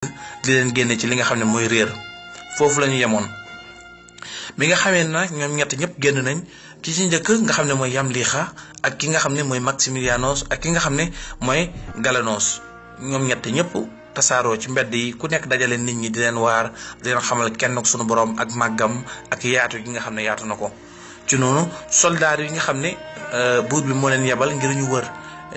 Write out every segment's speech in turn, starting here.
di leen génne ci li nga xam ne mooy réer foofu la ñu yemoon. bi nga xamee nag ñoom ñett ñëpp génn nañ ki ci njëkk nga xam ne mooy Yamlixa ak ki nga xam ne mooy Maximilianos ak ki nga xam ne mooy Galanos ñoom ñett ñëpp tasaaroo ci mbedd yi ku nekk dajale nit ñi di leen waar di leen xamal kenn ak sunu borom ak màggam ak yaatu gi nga xam ne yaatu na ko. ci noonu soldaar yi nga xam ne buur bi moo leen yebal ngir ñu wër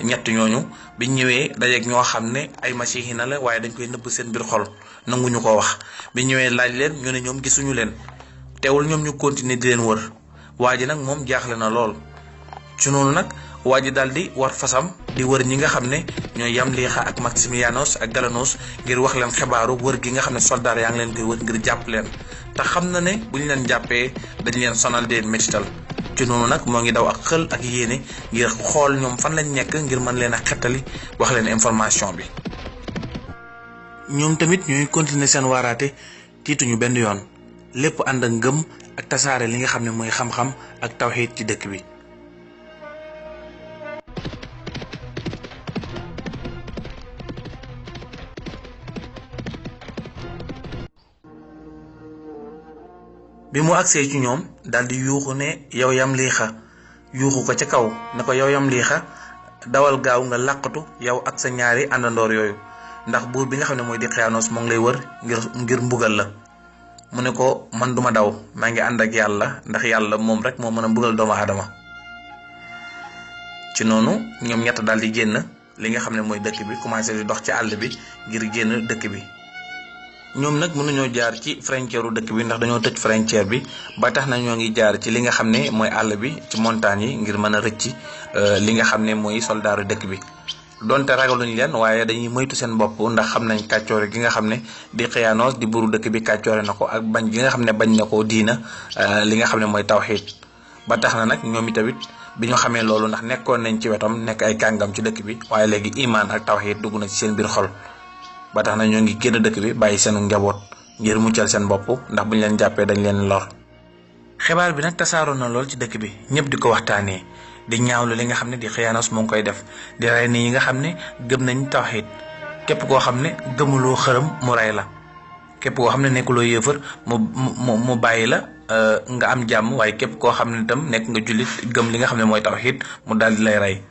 ñett ñooñu biñ ñëwee dajeeg ñoo xam ne ay masihina la waaye dañ koy nëbb seen biir xol nanguñu ko wax biñ ñëwee laaj leen ñu ne ñoom gisuñu leen teewul ñoom ñu continuer di leen wër waa ji nag moom jaaxle na lool. ci noonu nag waa ji daal di war fasam di wër ñi nga xam ne ñooy Yamlixa ak Maximilianos ak Galanos ngir wax leen xibaaru wër gi nga xam ne soldaar yaa ngi leen koy wër ngir jàpp leen te xam na ne bu ñu leen jàppee dañ leen sonal di métital. ci noonu nag moo ngi daw ak xël ak yéene ngir xool ñoom fan lañ nekk ngir mën leen a xettali wax leen information bi. ñoom tamit ñooy continuer seen waaraate tiituñu benn yoon lépp ànd ak ngëm ak tasaare li nga xam ne mooy xam-xam ak tawxiid ci dëkk bi. bi mu agsee ci ñoom daal di yuuxu ne yow Yamlixa yuuxu ko ca kaw ne ko yow Yamlixa dawal gaaw nga làqatu yow ak sa ñaari àndandoor yooyu ndax buur bi nga xam ne mooy Dqiyanos moo ngi lay wër ngir mbugal la. mu ne ko man duma daw maa ngi ànd ak yàlla ndax yàlla moom rek moo mën a mbugal doomu aadama. ci noonu ñoom ñett daal di génn li nga xam ne mooy dëkk bi commencé di dox ci àll bi ngir génn dëkk bi. ñoom nag mënuñoo jaar ci frontière dëkk bi ndax dañoo tëj frontière bi ba tax na ñoo ngi jaar ci li nga xam ne mooy àll bi ci montagne yi ngir mën a rëcc li nga xam ne mooy soldaaru dëkk bi. donte ragaluñ leen waaye dañuy moytu seen bopp ndax xam nañ kàccoore gi nga xam ne Dqiyanos di buuru dëkk bi kàccoore na ko ak bañ gi nga xam ne bañ na ko diina li nga xam ne mooy tawxiid. ba tax na nag ñoom itamit bi ñu xamee loolu ndax nekkoon nañ ci wetam nekk ay kàngam ci dëkk bi waaye léegi imaan ak tawxiid dugg na ci seen biir xol. ba tax na ñoo ngi génn dëkk bi bàyyi seenu njaboot ngir muccal seen bopp ndax buñ leen jàppee dañ leen lor. xibaar bi nag tasaaroo na lool ci dëkk bi ñëpp di ko waxtaanee di ñaawlu li nga xam ne Dqiyanos moo ngi koy def di rey ni yi nga xam ne gëm nañ tawxiid képp koo xam ne gëmuloo xërëm mu rey la képp koo xam ne nekkuloo yéefar mu bàyyi la nga am jàmm waaye képp koo xam ne itam nekk nga jullit gëm li nga xam ne mooy tawxiid mu daal di lay rey.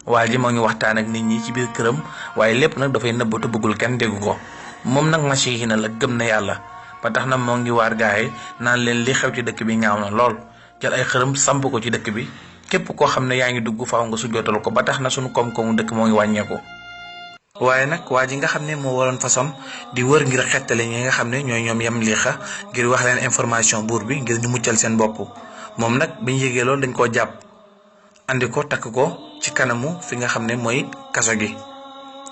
waa ji moo ngi waxtaan ak nit ñi ci biir këram waaye lépp nag dafay nëbbatu bëggul kenn dégg ko moom nag masihina la gëm na yàlla ba tax na moo ngi waar gaay naan leen li xew ci dëkk bi ñaaw na lool jël ay xërëm samp ko ci dëkk bi képp koo xam ne yaa ngi dugg faaw nga sujjootal ko ba tax na sunu koom-koomu dëkk moo ngi wàññeeku. waaye nag waa ji nga xam ne moo waroon façon di wër ngir xettale ñi nga xam ne ñooy ñoom Yamlixa ngir wax leen information buur bi ngir ñu muccal seen bopp moom nag biñ yégee loolu dañ koo jàpp andi ko takk ko ci kanamu fi nga xam ne mooy kaso gi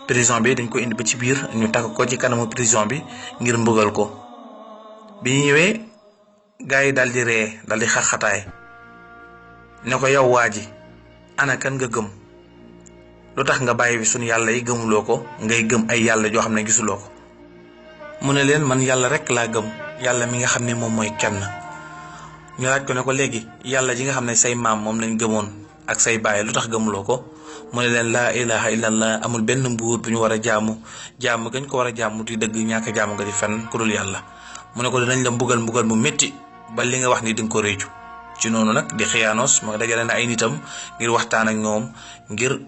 prison bi dañ ko indi ba ci biir ñu takk ko ci kanamu prison bi ngir mbugal ko. bi ñu ñëwee gars yi daal di ree daal di xaxataay ne ko yow waa ji ana kan nga gëm lu tax nga bàyyi fi suñu yàlla yi gëmuloo ko ngay gëm ay yàlla joo xam ne gisuloo ko. mu ne leen man yàlla rek laa gëm yàlla mi nga xam ne moom mooy kenn. ñu laaj ko ne ko léegi yàlla ji nga xam ne say maam moom lañ gëmoon ak say baay lu tax gëmuloo ko mu ne leen laa ilaha illallah amul benn mbuur bu ñu war a jaamu gañ ko war a jaamu di dëgg ñàkk jaamu nga di fenn ku dul yàlla. mu ne ko dinañ la mbugal mu métti ba li nga wax ni di nga ko réccu. ci noonu nag Dqiyanos moo dajale na ay nitam ngir waxtaan ak ñoom ngir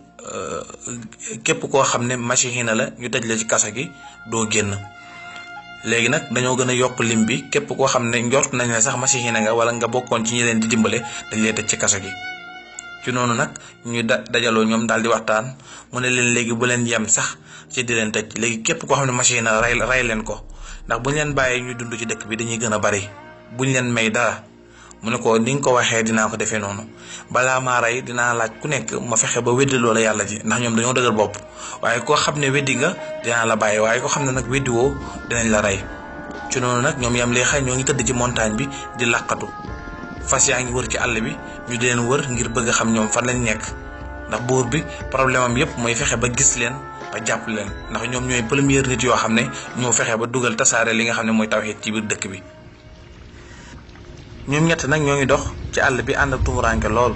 képp koo xam ne masihina la ñu tëj la ci kaso gi doo génn. léegi nag dañoo gën a yokk lim bi képp koo xam ne njort nañ ne sax masihina nga wala nga bokkoon ci ñi leen di dimbale dañ lay tëj ci kaso gi. ci noonu nag ñu dajaloo ñoom daal di waxtaan mu ne leen léegi bu leen yem sax ci di leen tëj léegi képp koo xam ne masihina rey leen ko ndax buñ leen bàyyee ñu dund ci dëkk bi dañuy gën a bari buñ leen may dara. mu ne ko ni nga ko waxee dinaa ko defee noonu balaa maa rey dinaa laaj ku nekk ma fexe ba weddi loola yàlla ji ndax ñoom dañoo dëgër bopp waaye koo xam ne weddi nga dinaa la bàyyi waaye koo xam ne nag weddi woo dinañ la rey. ci noonu nag ñoom Yamlixa ñoo ngi tëdd ci montagne bi di làqatu fas yaa ngi wër ci àll bi ñu di leen wër ngir bëgg a xam ñoom fan lañ nekk ndax buur bi problème am yëpp mooy fexe ba gis leen ba jàpp leen ndax ñoom ñooy première nit yoo xam ne ñoo fexe ba dugal tasaare li nga xam ne mooy tawxiid ci biir dëkk bi. ñoom ñett nag ñoo ngi dox ci àll bi ànd ak tumuranke lool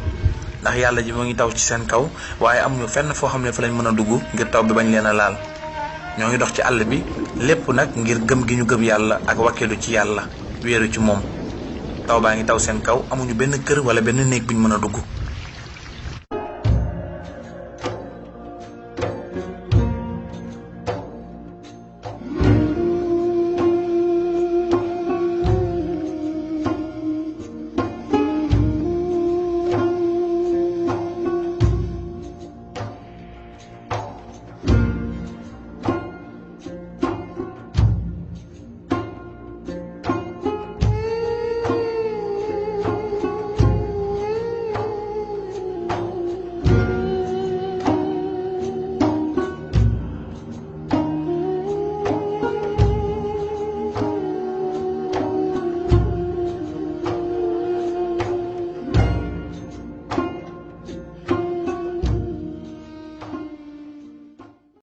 ndax yàlla ji moo ngi taw ci seen kaw waaye amuñu fenn foo xam ne fa lañ mën a dugg ngir taw bi bañ leen a laal ñoo ngi dox ci àll bi lépp nag ngir gëm gi ñu gëm yàlla ak wakkeelu ci yàlla wéeru ci moom. taw baa ngi taw seen kaw amuñu benn kër wala benn néeg buñ mën a dugg.